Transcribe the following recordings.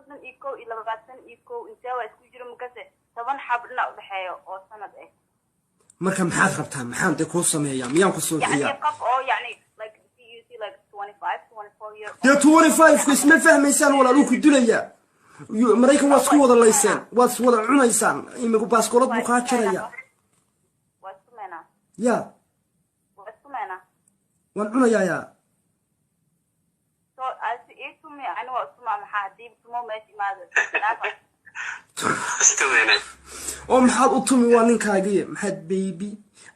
31 iyo 21 intee waa isku jiro makase 10 xab dhinac udhexeeyo oo sanad ah. Marka maxaad rabtaa? Maxaan dee kuu sameeyaa? Miyaan ku Yani suuxiyaa? Qof oo yani like you see like 25, 24 year Dee 25 ku isma fahmaysaan, walaal, uu ku dilayaa. Maraykan waad isku wada layseen, waad is wada cunaysaan, imigu baaskoolad buu kaa jarayaa. Waa isku meenaa. Ya. Waa isku meenaa. Waan cunayaa yaa. So asi ii tumi, ani waa isuma, maxaa hadii tumo meesha imaado? Oo maxaad u tumi? Waa ninkaagii, maxaad baby,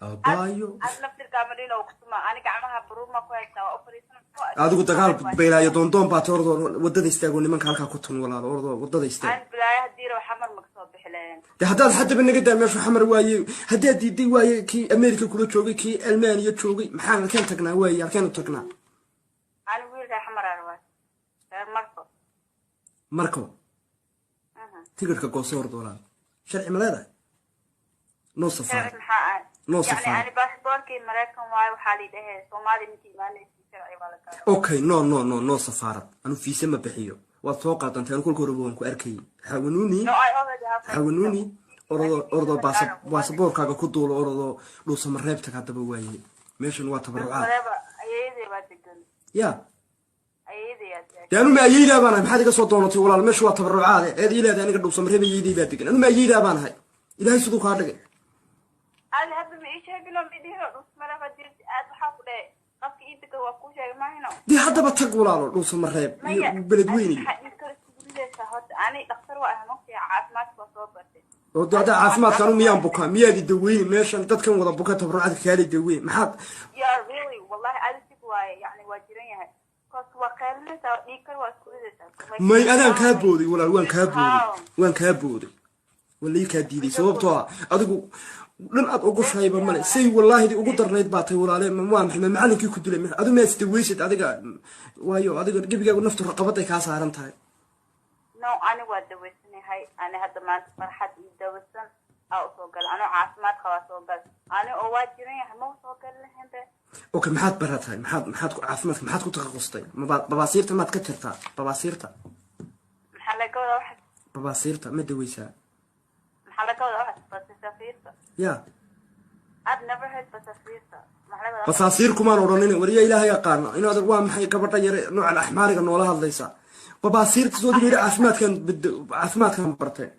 abaayo. Ad laftirkaa madhino ku tuma, ani gacmaha baruurma ku haystaa, waa u fariisan. Adigu dagaal baylaayo doondoon baa ta. Ordoo wadada istaago, nimanka halkaa ku tun, walaalo, ordoo wadada istaag. Aan bilaayo hadii rabo xamar ma kasoo bixi lahayn. De haddaad haddaba naga daa meeshu xamar waaye, haddaad diiday waaye, kii America kula joogay, kii Almaniya joogay, maxaan halkeen tagnaa waaye? Halkeenu tagnaa? Ani wiil reer xamar aa rabaa, reer Marko. Marko tigidhka gooso orda, walaal. Sharci ma leedahay? Noo safaar. Sharci maxaa ah? No Yani safaar. Ani baasaboorkii Maraykan waayo, waxaa la dhahee Soomaaliya minta imaanaysa sharci waa la gaaro. Okay, no, no, no, no safaarad. Anu fiise ma bixiyo, waad soo qaadantay. Anu kolka horeba waan ku arkayay, xawanuuni. No, I already have my Xawanuuni, orodoo, orodoo, baasaboorkaaga ku duulo, orodoo Dhuusamareeb tag haddaba waaye. Meeshan waa tabarucaad. Whatever, ayeeyaday baa degan. Ya. Ayeeyaday aa degan. Dee anu ma ayeydaa baan ahay? Maxaad iga soo doonatay, walaal? Meeshu waa tabarucaade eed ii leedahay aniga Dhuusamareeb ayeydey baa degan. Anu ma ayeydaa baan ahay? Ilaahay siduu kaa dhigay. Adi hadda ma ii sheegino, ma idhihino Dhuusamareeb hadii aad waxaa ku dhahay qofka ii degan waa kuu sheegay, maahino? Dee haddaba tag, walaalo, Dhuusamareeb iyo Maya. Beledweyne iyo Maxaa inkala iskugu ridaysaa horta? Ani dhakhtar waa ahay, maqtiga caafimaadka waa soo bartay. Oo de haddaa caafimaadka, anu miyaan bukaa? Miyaad i daweyni? Meeshan dadkan wada buka tabarucaadka kaala daweyn, maxaad? You are really, wallahi, adi sig waaye, yani waa jiran yahay, cause waa qaylinaysaa, dhiig kar waa isku ridaysaa. Like, May, adaan kaa booday, walaal, waan kaa booday. How? Waan kaa booday, waa lii kaa diiday, sababtoo ah adigu dhan aad ogoshahayba male. Say wallaahidii ugu darnayd baa tay, walaale. Waa maxay? Ma macalinkii ku dilay? Adigu miyaad isdaweysid adiga? Waayo adiga gebigaagu naftu raqabaday kaa saaran tahay. No, ani waa dawaysanahay. Ani hadda maanta farxad iyo dawasan aa usoo gala, anoo caafimaad qabaa soo gal. Ani oo waa jiran yahay ma usoo gali lahayn be. Okay, maxaad baratahay? Maxaad ku caafimaadka maxaad ku takhasustay? Babaasiirta maad ka tirtaa? Babaasiirta? Maxaa laga wadaa waxa? Babaasiirta ma daweysaa? Maxaa laga wadaa waxa basafiirta? Ya. I've never heard basafiirta. Maxaa laga wadaa? Basaasiir kumaan odhanin, wariya Ilaahay aqaana inaad. Waa maxay gabadha yare noocan axmaariga noola hadlaysaa? Babaasiirta soo diga yidhi, caafimaadkan caafimaadkan bartay.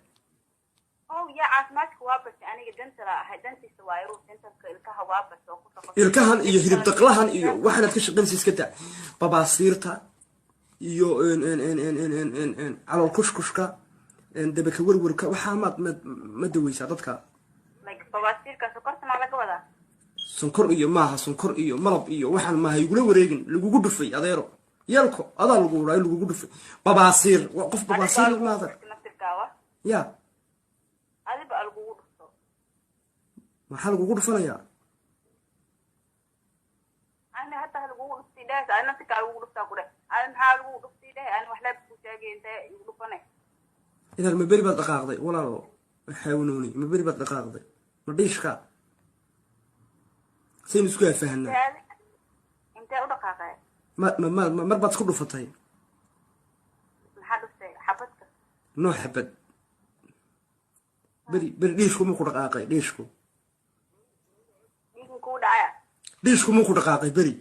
Oh ya, caafimaadka waa bartay. Aniga dental ahay, dentist waayo, dentalka ilkaha waa bartay oo ku shaqo. Ilkahan iyo hilib daqlahan iyo waxaanaad ka shaqaynaysa iska daa. Babaasiirta iyo calool kushkushka, dabaka werwerka, waxaa maad ma daweysaa dadka? Like babaasiirka sokorta maa laga wadaa? Sonkor iyo maaha, sonkor iyo malab iyo waxaan maaha. Igula wareegin, lagugu dhufay, adeero yeelko, adaa lagu waraa, lagugu dhufay. Babaasiir waa qof babaasiir maada. Naftirkaawa. Ya. Adiba lagugu dhufto. Maxaa lagugu dhufanayaa? Ani hadda ha lagugu dhuftay dheh, ani naftirkaa lagugu dhuftaa ku dheh. Ani maxaa lagugu dhuftay dheh? Ani wax leeb ku sheegay, intee igu dhufanay? Inaad ma beri baad dhaqaaqday, walaalo xaawinooni? Ma beri baad dhaqaaqday? Ma dhiishka saynu isku afahanaa? Intee u dhaqaaqay? Ma mar baad isku dhufatay? Maxaa dhuftay? Xabadka? Noo xabad beri beri dhiishku ma ku dhaqaaqay dhiishku? Dhiigin kugu dhacaya? Dhiishku ma ku dhaqaaqay beri?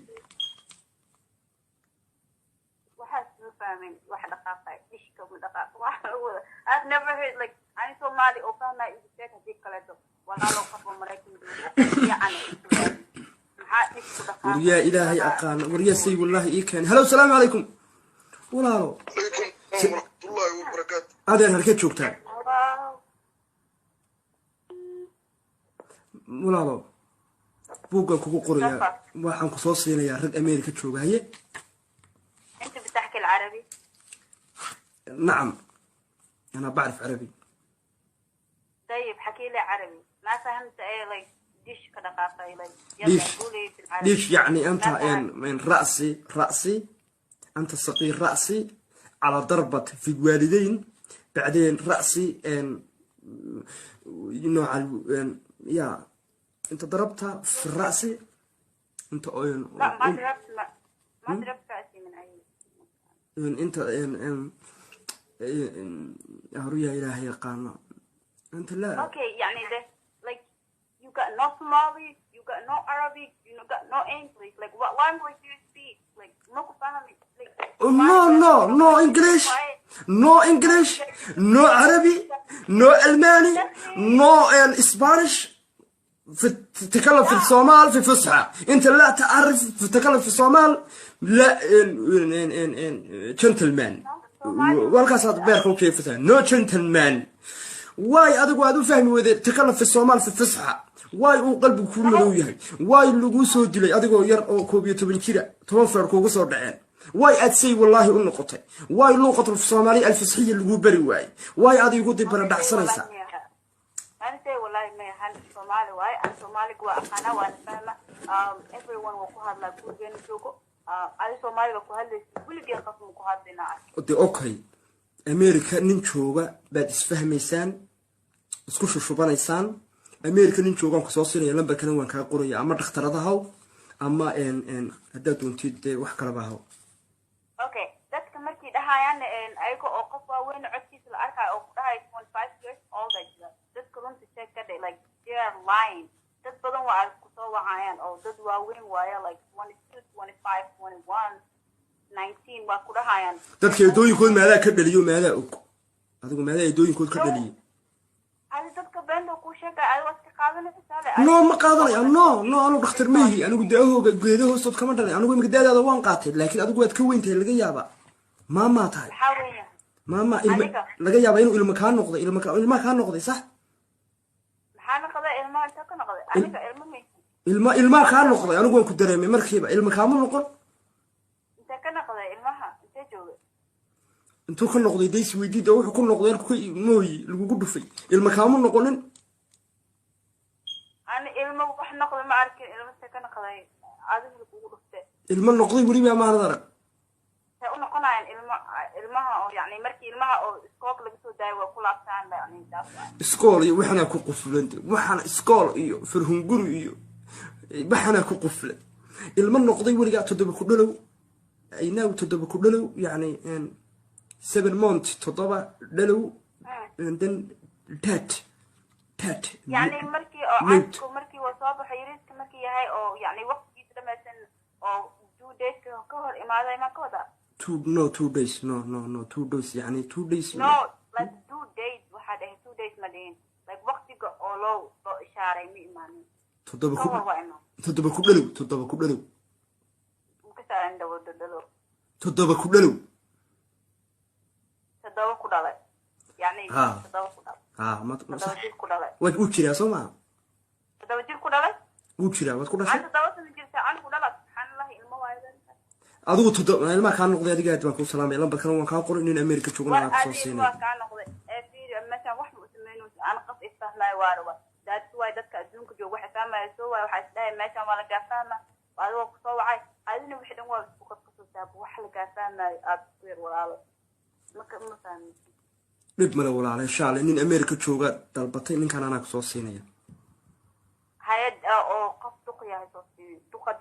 Waxaas ma fahmin. Wax dhaqaaqay, dhishka ma dhaqaaq waxa lagu wada. I've never heard like ani Soomaali oo fahmaya igu sheeg. Haddii kaleeto, walaalo, qof oo Maraykan joogo fiican maxaa dhish ku dhaqaaqay? Waryaa Ilaahay aqaana, waryaa say wallaahi ii keenay. Halo, salaamu calaykum, walaalo. عليكم ورحمة الله وبركاته. Adeer, halkeed joogtaa? Wow. Walaalo, buuggan kugu qorayaa, waxaan ku soo siinayaa rag America jooga, haye. انت بتحكي العربي؟ نعم، أنا بعرف عربي. طيب، حكي لي عربي، ما فهمت ايه like ديش كدقاقة like يلا. ليش؟ قولي في العربي. ليش يعني أنت ما فهمت. من رأسي رأسي أنت صغير، رأسي على ضربة في الوالدين، بعدين رأسي إن نوع يا أنت ضربتها في الرأس أنت لا، ما ضربت، ما ضربت رأسي من اي إن أنت إن إن Haruyaa Ilaahay yaqaano anta laa. Okay, yani the like you got no Somali, you got no Arabic, you got no English. Like, what language do you speak? Like, ma ku fahmi like. No, no, no English, no English, no Arabi, no Almani, no Spanish. في تتكلم في الصومال في فصحى، انت لا تعرف تتكلم في الصومال، لا ان ان ان ان gentleman walkaasaad beerka u keefataa. No gentleman. Waay adigu aad u fahmi weyday تكلم في الصومال في فصحى? Waay uu qalbigu kuu madow yahay? Waay laguu soo dilay adigoo yar oo 11 jira, 10 feer kuugu soo dhaceen? Waay aad say wallaahi u noqotay? Waay luuqatul soomaaliya alfasxiya laguu bari waayey? Waay aad igu dibara dhacsanaysaa? Ani say wallahi ma ahan Soomaali waaye. An Soomaaliga waa aqaana, waana fahma. Everyone waa ku hadlaa gurigeena joogo. Adi Soomaaliga ku hadlaysa, weligeen qof ma ku hadlina. De okay, America nin jooga baad isfahmaysaan, isku shushubanaysaan. America nin joogaan kusoo siinaya, lambarkana waan kaa qoraya. Ama dhakhtarada haw ama haddaad doontid dee wax kalaba haw. Okay, dadka markay dhahayaan ayaga oo qof waaweyn codkiisa la arkayo oo ku dhahayo 25 years old ay jira, dadka runta sheeg ka dhe. Like, they are lying. Dad badan waa ay kusoo wacayaan oo dad waaweyn waaye, like 22, 25, 21, 19 waa ku dhahayaan. Dadka eedooyinkood maadaa ka dhaliyo? Maadaa og adigu? Maadaa eedooyinkood ka dhaliyey? Adi dadka beenta kuu sheegaya, adi waa iska qaadanaysaa le. No, ma qaadanaya. No, no, anu dhakhtar ma yihi. Anigu daahooga geeda hoostood kama dhalay. Anigu imika daadaada waan qaatay, laakiin adigu waad ka weyn tahay. Laga yaabaa maamaa tahay. Maxaa weyn? Maama ilma. Adiga? Laga yaabaa inuu ilma kaa noqday, ilma kaa noqday, sax? Maxaa noqday? Ilmaha inta ka noqday? Aniga ilmo maysan. Ilmaa kaa noqday. Anigu waan ku dareemay markiiba. Ilma kaama noqon? Intee ka noqday ilmaha? Intee joogay? Intuu ka noqday days weydiida. Wuxuu ku noqday halku ka mooyi lagugu dhufay. Ilma kaama noqonin? Ani ilmo wax noqday ma arkin. Ilmo intee ka noqday adiga lagugu dhuftay? Ilmo noqday weliba maanad arag? Intee u noqonayaan ilmo? Ilmaha oo yani markii ilmaha oo iskoolka laga soo daayo waa ku laabtaan, yani taas waay. Iskool iyo waxanaa ku quflan, waxaana iskool iyo farhunguri iyo waxanaa ku quflan. Ilmo noqday weligaa 7 ku dhalow aynaaw, 7 ku dhalow, yani 7 month, 7 dhalow, and then tat Yani markii oo Note. Cadku markii uu soo baxo, yariiska markii yahay oo yani waqtigiisa dhamaysan oo due date ka hor imaaday ma ka wadaa? Two, no, 2 days. No, no, no, 2 days, yani 2 days. No, like due date waxaa dhahay. 2 days ma dhihin. Like waqtiga oo loo ishaaray ma imaanin. 7 ka ku hor waa imaan. 7 ku dhalow, 7 ku dhalow. Ka saaran dhawo dhalo. 7 ku dhalow. 7 ku dhalay yani. Ha. 7 ku dhalay. Ha ma 7 sax. jir ku dhalay. Waad uu jiraa, soo maha? 7 jir ku dhalay. Wuu jiraa, waad ku dhashay. Aan 7 sano jirta aan ku dhala, subxaan Allahi, ilmo waayo. Adigu 7 ilmaha kaa noqday. Adiga aad baan kuu salaamay. Lambarkana waan kaa qoray. Nin America joogana War waan kusoo adiga siinay. Waa kaa noqday ee fiiri, meeshaan wax ma usameynayso. Aan qof isfahmaayo waa raba. That's why dadka adduunka jooga waxa fahmaya soo waay. Waxaa isdhahay meeshaan waa lagaa fahma. Adigoo kusoo wacay, adina wixii dhan waa isku qasqasaysaa. Wax lagaa fahmaayo aad isku yar walaalo maka ma fahmaysid. Dhib male walaala, insha Allah nin America jooga dalbatay, ninkan anaa kusoo siinaya. Hay-ad oo qof duq yahay soo siiyo duqadii.